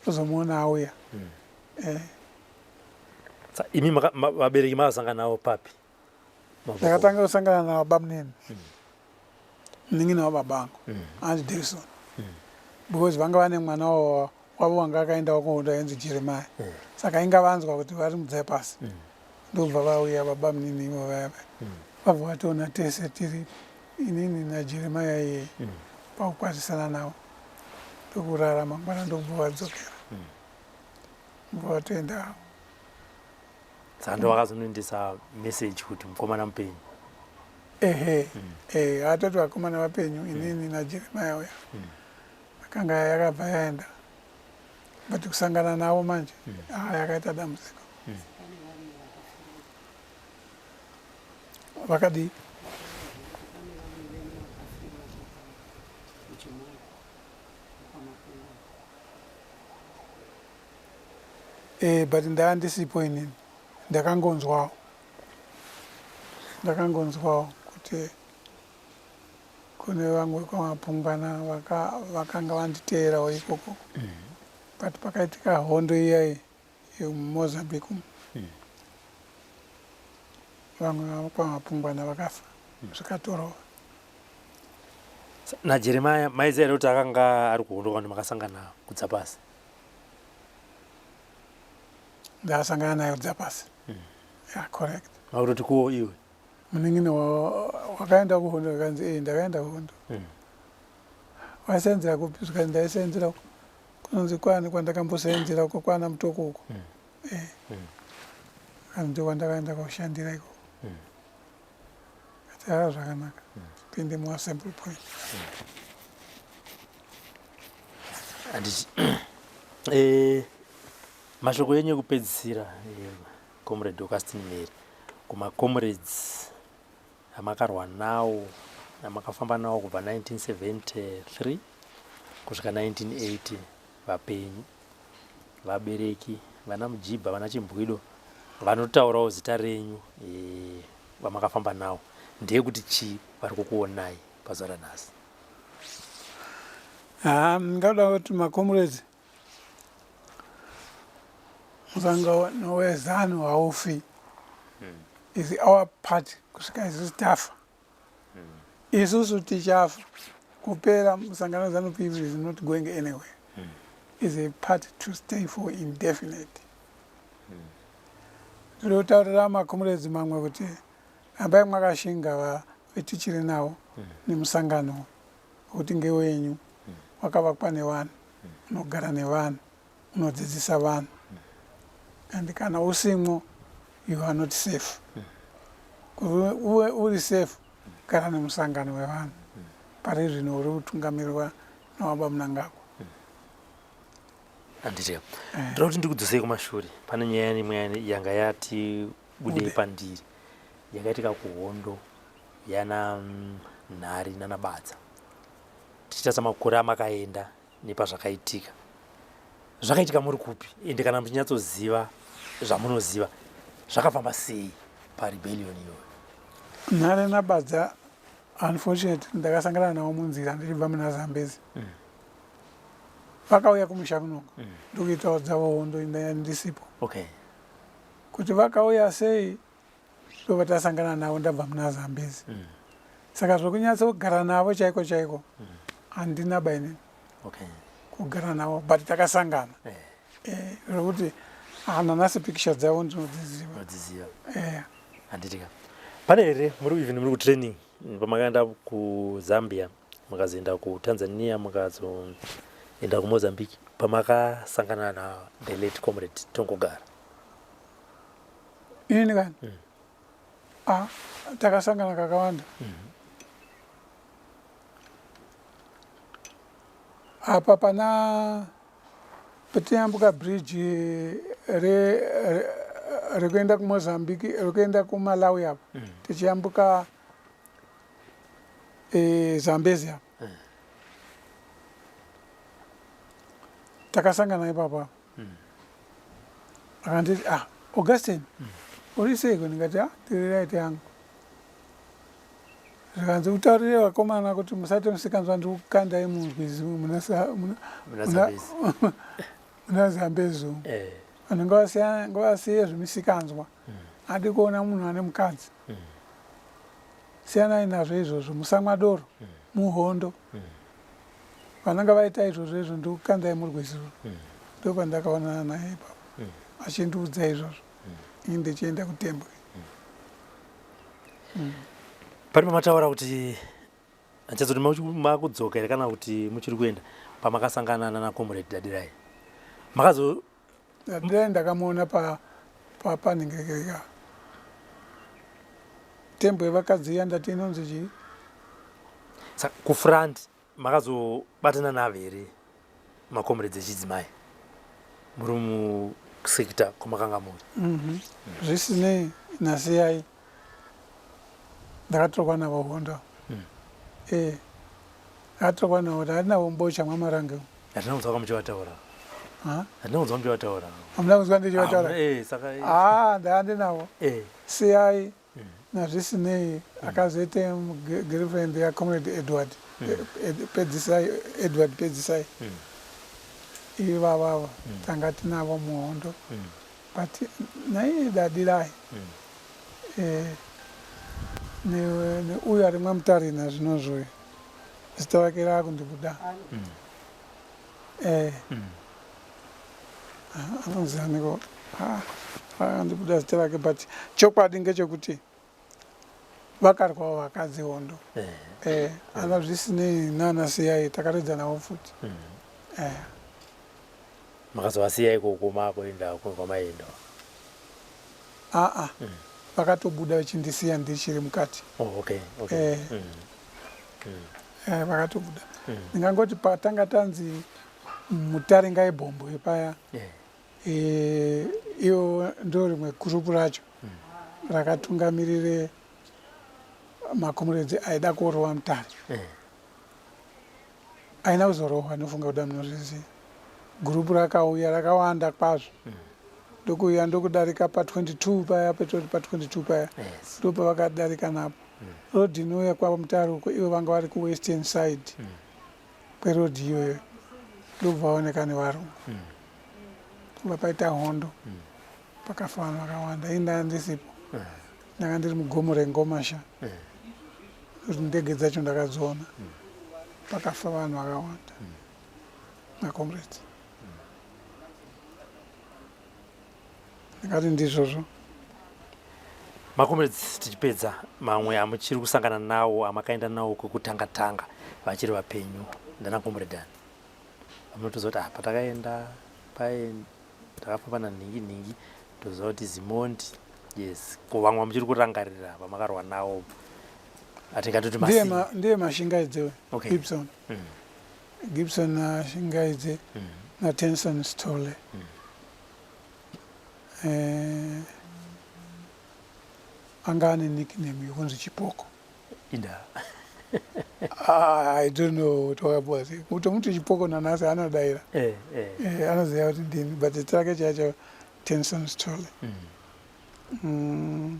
Tozomuona auya. Eh. Imi vabereki makasangana navo papi? Ndakatanga kusangana nababa munini. Munin'ina wababa vangu. Anzi Davison. Because vanga vane mwana wavo wanga akaendawo kuhondo ainzi Jeremiah mm. Saka inga vanzwa kuti vari mudzapasi mm. Ndobva vauya baba munini ivo vaya vaya mm. Vabva vatoona tese tiri inini naJeremiah iyeye mm. Pakukwazisana navo ndokurara mangwana ndobva vadzokera mm. Ndobva vatoenda havo. Saka ndo vakazonoendesa message kuti mukomana mupenyu. Ehe mm. Eh, atoti vakomana vapenyu inini mm. naJeremiah uya mm. Akanga yakabva yaenda but kusangana navo manje mm. ah, yakaita dambudziko mm. Vakadii? Eh, but ndaa ndisipo inini, ndakangonzwawo ndakangonzwawo kuti kune vamwe kwamapungwana vakanga vanditeerawo ikoko mm. But pakaitika hondo iyayi yemuMozambique umu mm. Vamwe kwamapungwana vakafa mm. Zvikatorova. NaJeremaya maiziva here kuti akanga ari kuhondo kana makasangana kudzapasi? Ndakasangana naye kudzapasi mm. Yeah, correct. Makutoti kuwo iwe Munin'ina wakaenda kuhondo akanzi e ndakaenda kuhondo mm. Waisenzera kupi? Zvikanzi ndaisenzera kunonzi kwani kwandakambosenzera uko kwana Mutoko uko mm. E mm. Akanzi ndokwandakaenda koshandira ikoko mm. Ati haa zvakanaka mm. Pinde muassembly point mm. Anditi eh, mashoko enyu ekupedzisira eh, Comrade Augustine Mhere, kumacomrades amakarwa nawo amakafamba nawo kubva 1973 kusvika 1980 vapenyu, vabereki, vana Mujibha, vana Chimbwido vanotaurawo zita renyu eh, vamakafamba nawo ndeyekuti chii vari kukuonai pazuva ranhasi? Haa, ndingada kuti macomrades musangano weZanu haufi mm. Is our part kusvika isusu tafa mm. Isusu tichafa kupera musangano weZanu PF is not going anywhere mm. Is a part to stay for indefinite. Ndinotaurira mm. Macomrades mamwe kuti rambai mwakashinga vetichiri nawo mm. Nemusangano wekuti ngewenyu mm. Wakavakwa nevanhu, unogara nevanhu, unodzidzisa vanhu, and kana usimwo you are not safe. Kuti uve uri safe, gara nemusangano wevanhu pari zvino uri kutungamirirwa naBaba Mnangagwa. Handiti eh. Ndoda kuti ndikudzosei kumashure pane nyaya imwe yanga yati budei pandiri yakaitika kuhondo yana Nhari nanaBadza tichitarisa makore amakaenda nepazvakaitika zvakaitika muri kupi ende kana muchinyatsoziva zvamunoziva zvakafamba sei parebellion iyoyo? Nhare naBadza unfortunately ndakasangana navo munzira ndichibva muna Zambezi mm. Vakauya kumusha kunoko mm. Ndokuitawo dzavo hondo ndisipo okay. Kuti vakauya sei ndobva tasangana navo ndabva muna Zambezi mm. Saka zvokunyatsogara navo chaiko chaiko handina mm. Bainini okay. Kugara navo but takasangana eh. Eh, zvokuti hananasi picture dzavo ndinodziziva eh. Handitika pane here muri even muri kutraining pamakaenda kuZambia mukazoenda kuTanzania mukazoenda kuMozambique pamakasangana na the late Comrade Tongogara? Inini kani mm. Ah, takasangana kakawanda mm -hmm. Apa pana patiyambuka bridge rekuenda kuMozambique rekuenda kuMalawi apa mm. Tichiyambuka e, Zambezi apa mm. Takasangana ipapo apa mm. Akanditi ah Augustine mm. Uri seiko? Ndingati ah ndiri right yangu. Zvikanzi utaurire vakomana kuti musati musikanzwa ndikukandai murwizi muna Zambezi umu eh. Vanhu ngavasiye zvemisikanzwa adi kuona munhu ane mukadzi mm. Siyanai nazvo izvozvo, musamwa doro mm. Muhondo. Vananga vaita izvozvo izvo ndikukandai murwizi rwo. Mm. Ndopandakaonana naye ipapo. Mm. Achindiudza izvozvo. Mm. Ini ndichienda kuTembwe. Mm. Mm. Pane pamataura kuti handichazoti makudzoka here kana kuti muchiri kuenda pamakasangana nana comrade Dadirai. Makazo Dadirai ndakamuona pa pa panhingekereka. Tembwe yevakadzi iya ndati inonzi chii? Saka kufront makazobatana navo here macomrades echidzimai muri musekita kwamakanga muri? Mhm. Zvisinei nasiyai ndakatorwa navo hondo. Eh. Ndakatorwa navo ndakati navo mbocha mwamarange. Hatina kunzwa kamuchivataura. Hatina kunzwa muchivataura. Hamuna kunzwa ndichivataura. Eh, saka eh. Ah, ndanga ndinavo. Eh. Siyai mm. nazvisinei mm. akazoite girlfriend ya comrade Edward. Mm. Pedzisai Edward Pedzisai. Mm. Ivavava mm. tanga tinavo muhondo. Mm. But naiye Dadirai. Mm. Eh, neuyo ne ari mwamutare nazvinozvoyo. Zita rake rakundibuda. Mm. Eh. Mm. Ah, anonzi aniko? Ah, rakandibuda zita rake but chokwadi ngechekuti vakarwawo vakadzi hondo. Eh. Eh, ana zvisinei nana siyai takaridza navo futi. Mm. Eh. Makazovasiya ikoko makuenda kwamaenda. Ah ah. Mm. Vakatobuda vachindisiya ndichiri mukati. Oh, okay. Okay. Eh. Mm. Mm. Eh, vakatobuda. Mm. Ndingangoti patanga tanzi Mutare ngaibhombwe paya. Yeah. Eh, iyo ndo rimwe gurupu racho mm. rakatungamirire makomuredzi aida kurova Mutare. Yeah. Aina kuzorohwa nofunga kuda munozviziva. Gurupu rakauya rakawanda kwazvo. Mm. Ndokuuya ndokudarika pa 22 paya petoti pa 22 paya. Yes. Ndopavakadarika napo. Mm. Road inouya kwaMutare uko ivo vanga vari kuwestern side mm. kweroad iyoyo ndobva vaoneka nevarungu. Mm. Kubva paita hondo. Mm. Pakafa vanhu vakawanda. Ini ndanga ndisipo. Mm. Ndanga ndiri mugomo rengomasha. Mm. Ndege dzacho ndakadziona. Mm. Pakafa vanhu vakawanda. Mm. Macomrades. Mm. Ndingati ndizvozvo. Macomrades tichipedza mamwe amuchiri kusangana nawo amakaenda nawo kwekutanga tanga vachiri vapenyu ndana comrade ani vamunotoziva kuti apa takaenda paye takafamba nanhingi nhingi toziva kuti Zimondi yes ko vamwe vamuchiri kurangarira vamakarwa nawo atingatoti ndiye ndiye Mashingaidze okay. Gibson mm. Gibson naShingaidze mm. naTenson Sithole mm. Eh, anga ane nickname yokunzi Chipoko. Inda. Ah, I don't know kuti wakapuwa sei. Kutomuti Chipoko nanhasi anodaira. Eh, eh. Eh, anoziva kuti ndini but zita rake chaicho Tenson Sithole. Mm. Mm.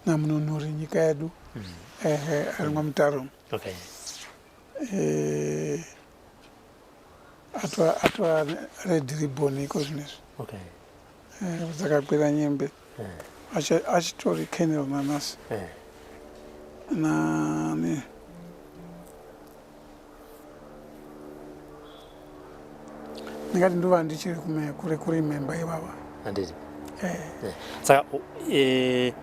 Namununuri nyika yedu. Mm. Ehe, ari mwaMutare. Okay. Eh, atwa atwa red ribbon iko zvinezvi. Okay. Eh, dzakakwira nyembe. Eh. Achitori Colonel nanhasi. Eh. Nani ndingati ndova ndichiri kure kuremember ivava. Handiti. Eh. Eh. Saka eh,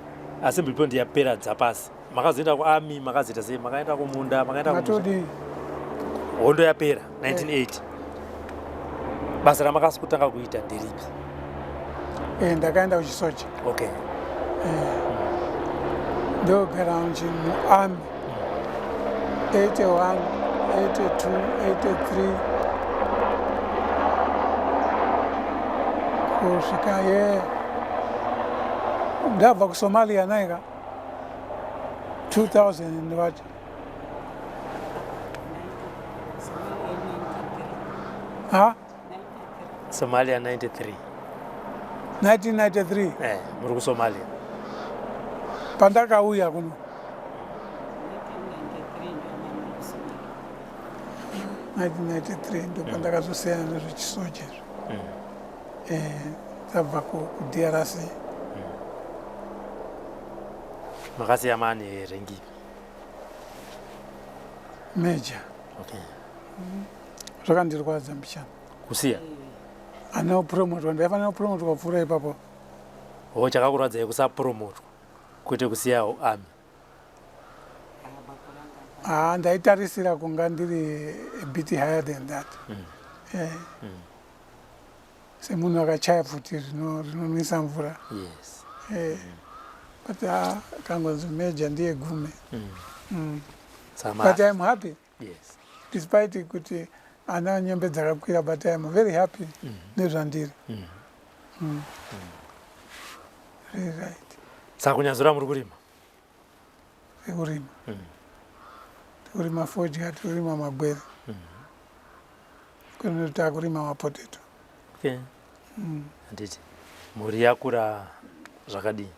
assembly point yapera dzapasi makazoenda kuarmy makazoita sei makaenda kumunda makaenda matodii hondo yapera 1980 eh. Basa ramakasi kutanga kuita nderipi? Eh, ndakaenda kuchisoja. Okay. Eh, ndogara muarmy 81 82 83 kusvika ye ndabva kuSomalia naika 2000 and what ha Somalia 93 1993 eh, muri kuSomalia pandakauya kuno 1993 ndopandakazosiyana nezvechisoja izvo. Mm. Eh, tabva kuDRC. Mm. Makasiya mani rank ipi? Major. Okay. Zvakandirwadza mbichana. Kusiya? Handina kupromotwa, ndaifanira kupromotwa kupfuura ipapo. O, chakakurwadzai kusapromotwa kwete kusiyawo army? Haa, ndaitarisira kunga ndiri a bit higher than that. Eh. Semunhu akachaya pfuti rinonwisa mvura. Yes. Eh. But ah, kangonzi major ndiye gume. Saka But I'm happy. Yes. Despite kuti ana nyembe dzakakwira, but I'm very happy nezvandiri. Very right. Saka kunyazura muri kurima? Rekurima. Tikurima fodya, tikurima magwere. Kuno takurima mapotato. Okay. Handiti mhuri yakura zvakadii?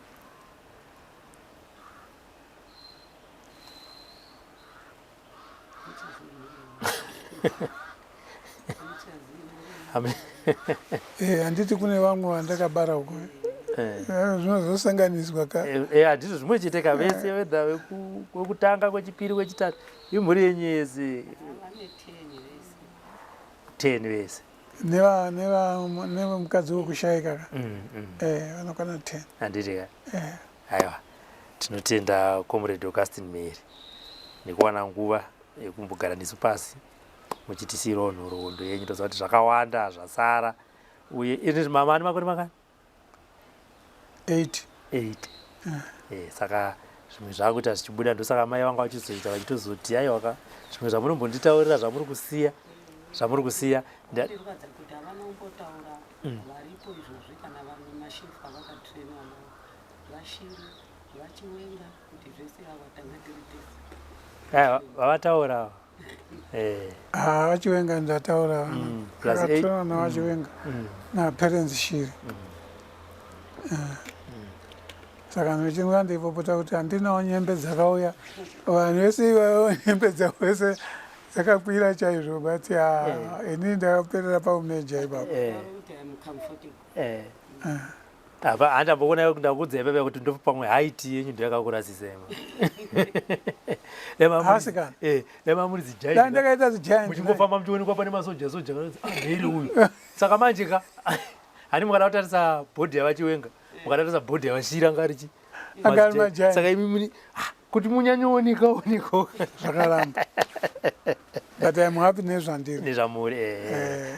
Eh, handiti kune vamwe vandakabara uko. Zvinozosanganiswa ka. Handizvo zvimwe chete ka vese whether wekutanga, kwechipiri, kwechitatu, imhuri yenyu yese. 10 vese. Nevamukadzi wekushayika ka. Eh, vanokwana 10. Handiti ka? Eh. Aiwa, tinotenda Comrade Augustine Mary nekuwana nguva yekumbogara nesu pasi muchitisiyirawo nhoroondo yenyu. Toziva kuti zvakawanda zvasara uye iri mama ane makore makani? 8. 8. Saka zvimwe zvakuita zvichibuda, ndosaka mai vanga vachizoita vachitozoti aiwaka zvimwe zvamunombonditaurira zvamuri kusiya zvamuri kusiya. Ndirwadza kuti havana kumbotaura varipo izvozvi kana vamwe mashefu avakatrainwa navo, vashiri vachiwenga, kuti zvese ava tanga tiri tese. Aiwa, vavataura. Ah, vachiwenga ndataura. Plus eight. Akatrainwa navachiwenga naparents Shiri. Saka ndichinga ndipopota kuti handinawo nyembe dzakauya, vanhu vese ivavo nyembe dzavo vese dzakakwira chaizvo, but ah, inini ndakaperera paumeja ipapo. Kuti I'm comfortable. Apa handambokuona, ndakudza ipapa kuti ndo pamwe height yenyu ndo yakakurasisa ima. Asi kana. Dai muri Dai zigiant. ndakaita zigiant. Muchingofamba muchionekwa pane masoja soja, kanonzi, "Ah, mheri uyu." Saka manje ka hani mukada kutarisa body yavachiwenga, mukatarisa body yavashira ngarichi Angari magiant. Saka imi muni kuti munyanyooneka oneka. Zvakaramba, but I'm happy nezvandiri. Nezvamuri.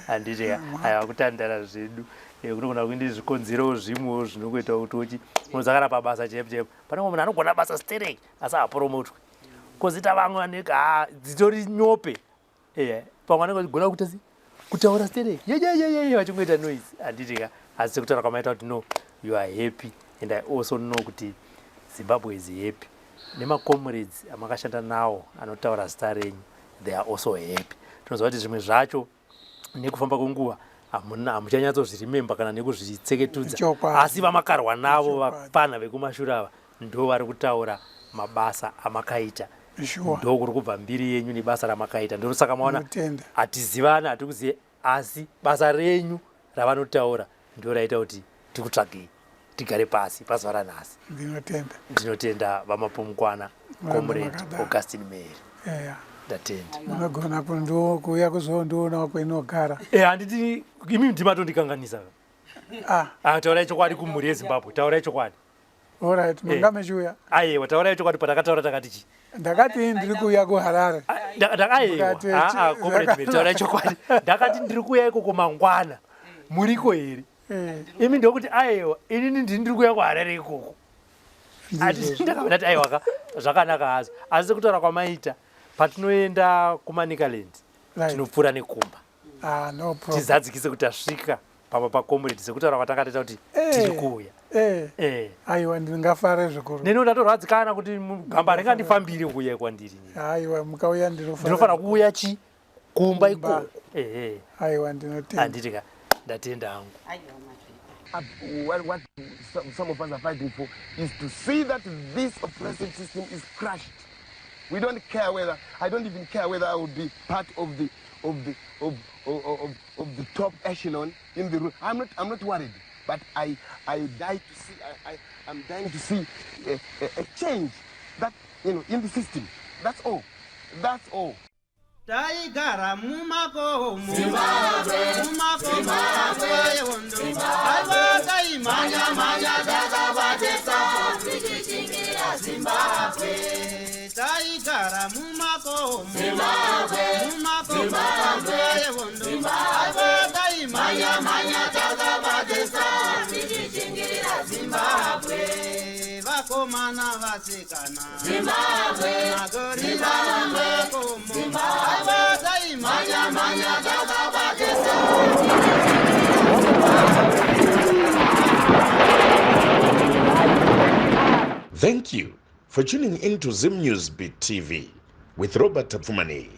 Handiti aiwa, kutandara zvedu. Kunogona kuinde zvikonzero zvimwewo zvinongoita kuti uchi unozakara pabasa chaipo chaipo. Pane mumwe munhu anogona basa stereki asi haapromotwi, kozoita vamwe vanenge ha dzitori nyope. Pamwe vanenge vachigona kuita sei, kutaura stereki yeyeyeye, vachingoita noise, handiti ka? Asi sekutaura kwamaita kuti no, you are happy, and I also know kuti Zimbabwe is happy nemacomrades amakashanda nawo anotaura zita renyu, they are also happy. Tinoziva kuti zvimwe zvacho nekufamba kwenguva hamuna hamuchanyatsozviremember kana nekuzvitseketudza. Chokwadi. Asi vamakarwa navo, Chokwadi. vapfana vekumashure ava ndo vari kutaura mabasa amakaita. Sure. Ndo kuri kubva mbiri yenyu nebasa ramakaita, ndosaka maona Ndinotenda. hatizivana, hatikuzive, asi basa renyu ravanotaura ndo raita kuti tikutsvagei tigare pasi pazuva ranhasi. Ndinotenda. Ndinotenda vamapomukwana. Murambe Comrade makadaro. Augustine Mary. Eya. Ndatenda. Munogona kuuya kuzondionawo kweinogara. Handiti imi ndimatondikanganisa? Ah. Ah, taurai chokwadi kumhuri yeZimbabwe, taurai chokwadi. Alright, manga mechiuya. Aiwa, taurai chokwadi, patakataura takati chi? Ndakati ndiri kuuya kuHarare. Aiwa. Mukati Comrade Mary, taurai chokwadi, ndakati ndiri kuuya ikoko mangwana, muriko here? Imi ndokuti aiwa, inini ndini ndiri kuuya kuHarare ikoko. Ndizvozvo. Ndakati aiwa ka, zvakanaka hazvo, asi sekutaura kwamaita, patinoenda kuManicaland tinopfuura nekumba. Ah, no problem. Tizadzikise kuti tasvika pamba pacomrade sekutaura kwatakatoita kuti tiri kuuya. Aiwa, ndingafare zvikuru. Neni ndatorwadzikana kuti gamba ringandifambire kuuya kwandiri. Aiwa, mukauya ndinofara. Ndinofanira kuuya chi kumba Kumba. ikoko, ehe. Aiwa, ndinotenda. Handiti ka, ndatenda hangu. Aiwa, mazvita. What some of us are fighting for is to see that this oppressive system is crushed. We don't care whether, I don't even care whether I will be part of the top echelon in the room. I'm not worried, but I die to see, I'm dying to see a change that, in the system. That's all. That's all. Taigara mumakomo, mumakomo nguva yehondo. Aiwa taimhanya mhanya takabatesa tichichingira Zimbabwe. Taigara mumakomo, mumakomo nguva yehondo. Aiwa taimhanya mhanya takabatesa tichichingira Zimbabwe. Vakomana vasikana, Zimbabwe, magorira mumakomo. Aiwa taimhanya mhanya takabatesa. Thank you for tuning in to Zim News Beat TV with Robert Tapfumaneyi.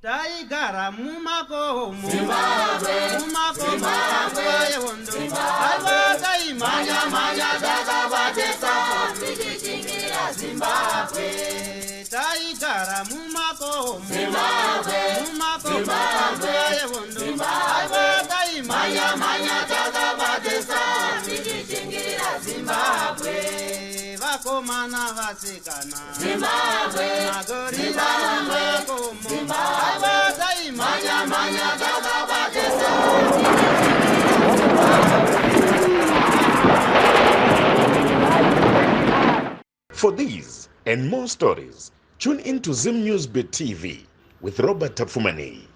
Taigara mumakomo, mumakomo nguva yehondo. Aiwa, taimhanya mhanya takabate tsapo tichichingira Zimbabwe. Taigara mumakomo, mumakomo nguva yehondo. Aiwa, taimhanya mhanya takabate tsapo tichichingira Zimbabwe. Vakomana, vasikana, Zimbabwe, magorira mumakomo. Aiwa, taimhanya mhanya takabate tsapo. For these and more stories, tune in to Zim News Bit TV with Robert Tapfumaneyi.